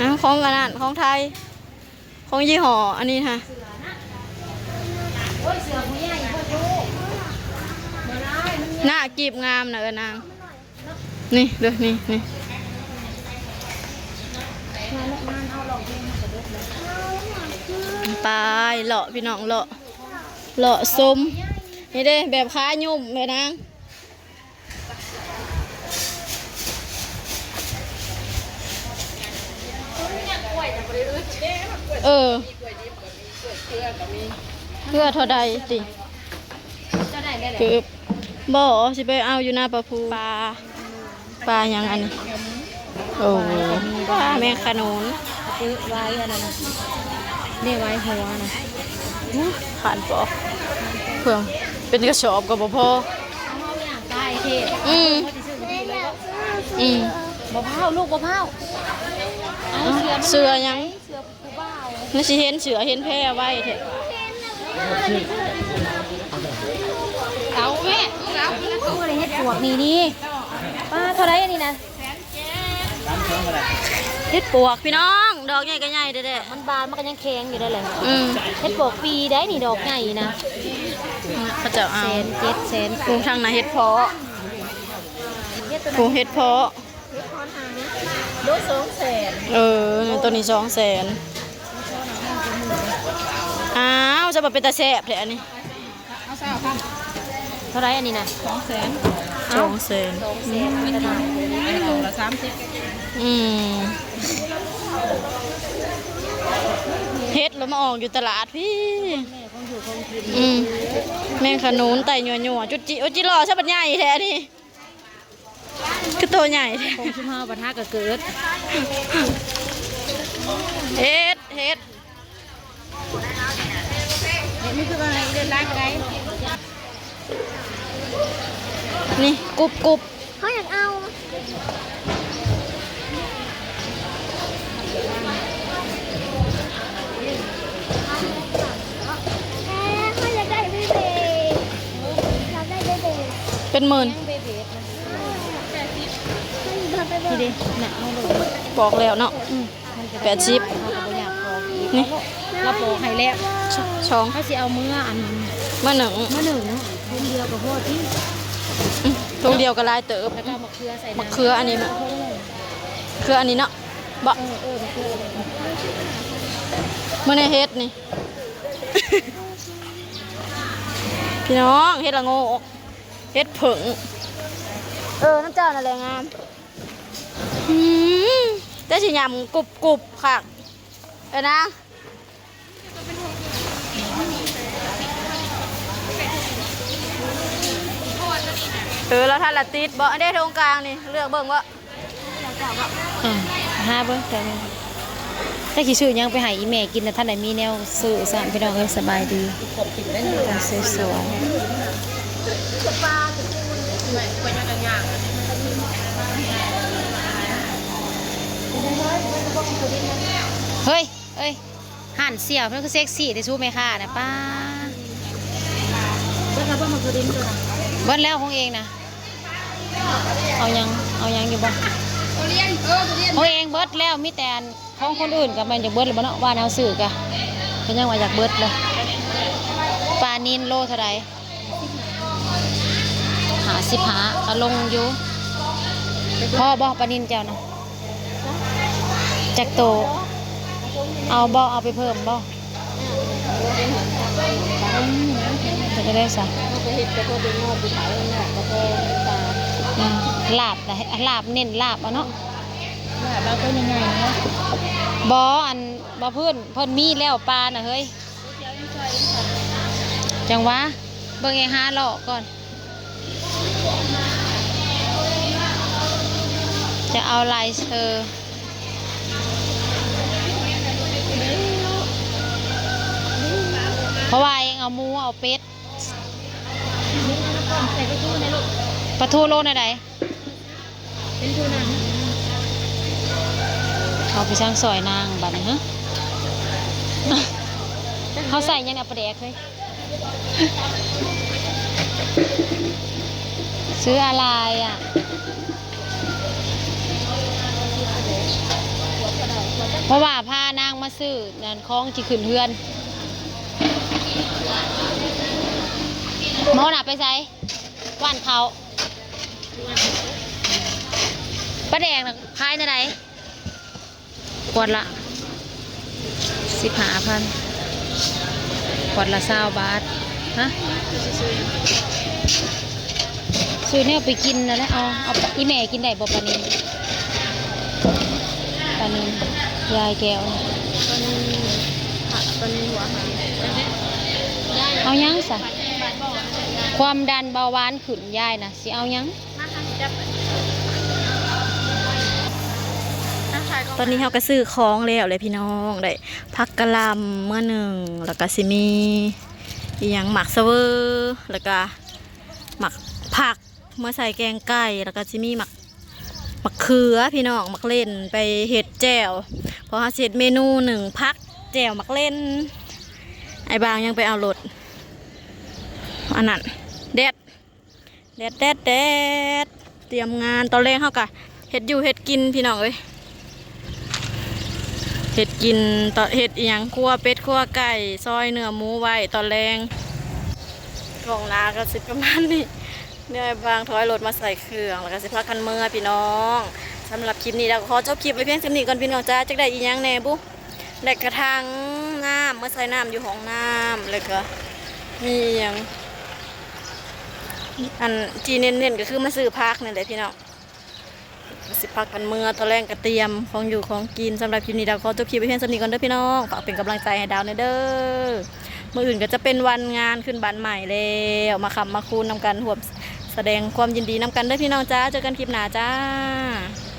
ອ່າ ຂອງອັນນັ້ນ ຂອງໄທ ຂອງຍີ່ຫໍ້ອັນນີ້ຫັ້ນ ໜ້າກີບງາມນະ ເອີນາງ. ນີ້ເດີ ນີ້ ນີ້ ໄປເລາະພີ່ນ້ອງ ເລາະ ເລາະຊົມ. ນີ້ເດ້ ແບບຂາຫຍຸ້ມແມ່ນາງ. ເອີ ເຄືອເທົ່າໃດຕິ? ເກືອບ ບໍ່ ຊິໄປເອົາຢູ່ນາປາພູ. ປາ ປາຫຍັງອັນນີ້? ໂອ້ ປາແມງຂະໜູນ ປາໄວ້ອັນນັ້ນນະ ແນວໄວ້ຫົວນະ. ຂານປອກ ເພື່ອເປັນກະສອບກໍບໍ່ພໍ. ອືມ ອືມ ບໍ່ພ້າວລູກ ບໍ່ພ້າວ. ເສື້ອຫຍັງ? ເສື້ອຜູ້ບ່າວ ມັນຊິເຫັນເສື້ອເຫັນແພໄວແທ້. ເອົາແມ່ ເອົາ ເອົາເຮັດປວກນີ້ ນີ້ ປາ ເທົ່າໃດອັນນີ້ນະ? ເຫັດປວກພີ່ນ້ອງ ດອກໃຫຍ່ກໍໃຫຍ່ແທ້ໆ. ມັນບານ ມັນກໍຍັງແຂງຢູ່ໄດ໋ແຫຼະ. ອືມ ເຫັດປວກປີໄດ໋ນີ້ ດອກໃຫຍ່ນະ. ເຂົາເຈົ້າເອົາ ແສນເຈັດ ແສນ ປູກທາງນະ ເຫັດເພາະ ປູກເຫັດເພາະ. ເຫັດເພາະຫາງໂລສອງແສນ. ເອີ ໂຕນີ້ສອງແສນ. ອ້າວ ຈະບໍ່ເປັນຕາແຊບແທ້ອັນນີ້. ເອົາຊາວພັນ ເທົ່າໃດອັນນີ້ນະ? ສອງແສນ. ສອງແສນ ສອງແສນ ອືມ ໂຕລະສາມສິບ. ອືມ ເຫັດລະມາອອກຢູ່ຕະຫຼາດພີ້. ອືມ ແມງຂະໜູນໄຕຍົວໆ ຈຸດຈິ ໂອ ຈິຫຼໍ່ຊະບັດໃຫຍ່ແທ້ອັນນີ້. ຄືໂຕໃຫຍ່ແທ້. ຫົກສິບຫ້າ ບັດຫາກະເກີດ. ເຫັດ ເຫັດ ເຫັດ ນີ້ຄືວ່າເດືອດຫຼາຍປານໃດ? ນີ້ ກຸບໆ ເຮົາຢາກເອົາ. ເປັນໝື່ນ. ນີ້ເດ້ ນະ ເອົາໂລດ ປອກແລ້ວເນາະ. ອືມ ແປດສິບ ເຮົາກໍບໍ່ຢາກປອກອີກ. ນີ້ ລາວປອກໃຫ້ແລ້ວ ສອງ ເຮົາຊິເອົາເມືອອັນ ເມືອໜຶ້ງ ເມືອໜຶ້ງເນາະ. ຖົງດຽວກໍພໍຕິ. ອືມ ຖົງດຽວກໍຫຼາຍເຕີບ. ແລ້ວກໍໝາກເຂືອໃສ່ ໝາກເຂືອອັນນີ້ເນາະ ເຂືອອັນນີ້ເນາະ ບໍ່? ເອີ ເອີ ໝາກເຂືອ ມື້ນີ້ເຮັດນີ້ ພີ່ນ້ອງ ເຮັດລະໂງກ ເຮັດເຜິ້ງ. ເອີ ນຳເຈົ້ານັ້ນແຫຼະງາມ. ອືມ ແຕ່ຊິຫຍ້ຳກຸບໆ ຄັກ ເອີນາງ. ເອີ ລາວທັນລະຕິດບໍ່? ອັນເດ ຖົງກາງນີ້ ເລືອກເບິ່ງບໍ່? ອືມ ຫາເບິ່ງ ແຕ່ ແຕ່ຊິຊື້ຫຍັງໄປໃຫ້ອີ່ແມ່ກິນນະ ທັນໄດ້ມີແນວຊື້ຊ້ຳ ພີ່ນ້ອງເອີຍ. ສະບາຍດີ ສວຍໆ ເຮີ້ຍ ເອີຍ ຮ້ານສ່ຽວ ມັນຄືເຊັກຊີແທ້ ຊູແມ່ຄ້ານະ ປ້າ. ເບິດແລ້ວບໍ່ ໝາກຖົ່ວດິນໂຕນັ້ນ? ເບິດແລ້ວ ຂອງເອງນະ. ເອົາຫຍັງ ເອົາຫຍັງຢູ່ບໍ່? ທຸລຽນ ເອີ ທຸລຽນ ຂອງເອງເບິດແລ້ວ ມີແຕ່ອັນ ຂອງຄົນອື່ນກໍແມ່ນຢາກເບິດແລ້ວບໍ່ເນາະ ວ່າແນວຊື້ກະ ກໍຍັງວ່າຢາກເບິດເລີຍ. ປານິນໂລເທົ່າໃດ? ຫ້າສິບຫ້າ ກໍລົງຢູ່. ພໍບໍ່ປານິນເຈົ້ານະ? ຈັກໂຕ? ເອົາບໍ່? ເອົາໄປເພີ່ມບໍ່? ເຮັດຈັ່ງໃດຊະ? ເຮົາກໍເຮັດແຕ່ພໍໄດ້ງອບຢູ່ ຖ້າເອົາງອກກໍພໍ. ອືມ ລາບນະ ລາບ ເນັ້ນລາບເອົາເນາະ. ລາບເອົາໂຕໃຫຍ່ໆເນາະ. ບໍ່ ອັນ ບໍ່ພື້ນ ເພິ່ນມີແລ້ວປານະເຮີ້ຍ. ຈັ່ງຫວະ ເບິ່ງເອງ ຫາເລາະກ່ອນ ຈະເອົາລາຍເຊີ ເພາະວ່າເອງເອົາໝູ ເອົາເປັດ. ປາທູໂລແນວໃດ? ເປັນຜູ້ນຳ ເຮົາໄປສັ່ງຊອຍນາງບາດນີ້ ຮະ ເຮົາໃສ່ຫຍັງນະ ປາແດກເຮີ້ຍ? ຊື້ອາລາຍອະ. ເພາະວ່າພານາງມາຊື້ນັ້ນ ຂອງຊິຂຶ້ນເຮືອນ. ໝໍນະໄປໃສ? ຫວ່ານເຂົ້າ. ປາແດກນະຂາຍແນວໃດ? ຂວດລະສິບຫ້າພັນ ຂວດລະຊາວບາດ. ຮະ? ຊື້ແນວໄປກິນນັ້ນແຫຼະ. ເອົາ ເອົາ ອີ່ແມ່ກິນໄດ້ບໍ່ປານິນ? ປານິນ ຍາຍແກ້ວ ປານິນ ປານິນຫົວຫາງ. ເອົາຫຍັງຊະ? ຄວາມດັນເບົາຫວານຂຶ້ນ ຍາຍນະ ຊິເອົາຫຍັງ? ຕອນນີ້ເຮົາກໍຊື້ຂອງແລ້ວແຫຼະພີ່ນ້ອງ ໄດ້ຜັກກະຫຼ່ຳເມືອໜຶ່ງ ແລ້ວກໍຊິມີອີ່ຫຍັງ ໝາກສະເວີ ແລ້ວກໍໝາກຜັກເມືອໃສ່ແກງໄກ່ ແລ້ວກໍຊິມີໝາກ ໝາກເຂືອພີ່ນ້ອງ ໝາກເລັ່ນໄປເຮັດແຈ່ວ ເພາະເຮົາຊິເຮັດເມນູໜຶ້ງຜັກແຈ່ວໝາກເລັ່ນ. ອ້າຍບາງຍັງໄປເອົາລົດ ອັນນັ້ນ ແດດ ແດດ ແດດ ແດດ ຕຽມງານ ຕອນແລງເຮົາກະເຮັດຢູ່ເຮັດກິນພີ່ນ້ອງເອີຍ ເຮັດກິນ ຕອນ ເຮັດອີ່ຫຍັງ ຄົວເປັດຄົວໄກ່ ຊອຍເນື້ອໝູໄວ້ຕອນແລງ. ກ້ອງໜ້າກໍຊິປະມານນີ້ ດຽວອ້າຍບາງຖອຍລົດມາໃສ່ເຄື່ອງ ແລ້ວກໍຊິພາກັນເມືອພີ່ນ້ອງ. ສຳລັບຄລິບນີ້ລາວກໍຂໍຈົບຄລິບໄວ້ພຽງສ່ຳນີ້ກ່ອນພີ່ນ້ອງຈ້າ ຈັກໄດ້ອີ່ຫຍັງແດ່ບຸ ແລະກະຖັງນ້ຳ ມາໃສ່ນ້ຳຢູ່ຫ້ອງນ້ຳ ແລ້ວກໍມີອີ່ຫຍັງ ອັນທີ່ເນັ້ນໆກໍຄືມາຊື້ຜັກນີ້ແຫຼະພີ່ນ້ອງ ຊິພາກັນເມືອ ຕອນແລງກໍຕຽມຂອງຢູ່ຂອງກິນ. ສຳລັບຄລິບນີ້ດາວຂໍຈົບຄລິບໄວ້ພຽງສ່ຳນີ້ກ່ອນເດີພີ່ນ້ອງ ຝາກເປັນກຳລັງໃຈໃຫ້ດາວແດ່ເດີ. ມື້ອື່ນກໍຈະເປັນວັນງານຂຶ້ນບ້ານໃໝ່ແລ້ວ ມາຄ້ຳມາຄູນນຳກັນ ຮ່ວມສະແດງຄວາມຍິນດີນຳກັນເດີພີ່ນ້ອງຈ້າ. ເຈີກັນຄລິບໜ້າຈ້າ.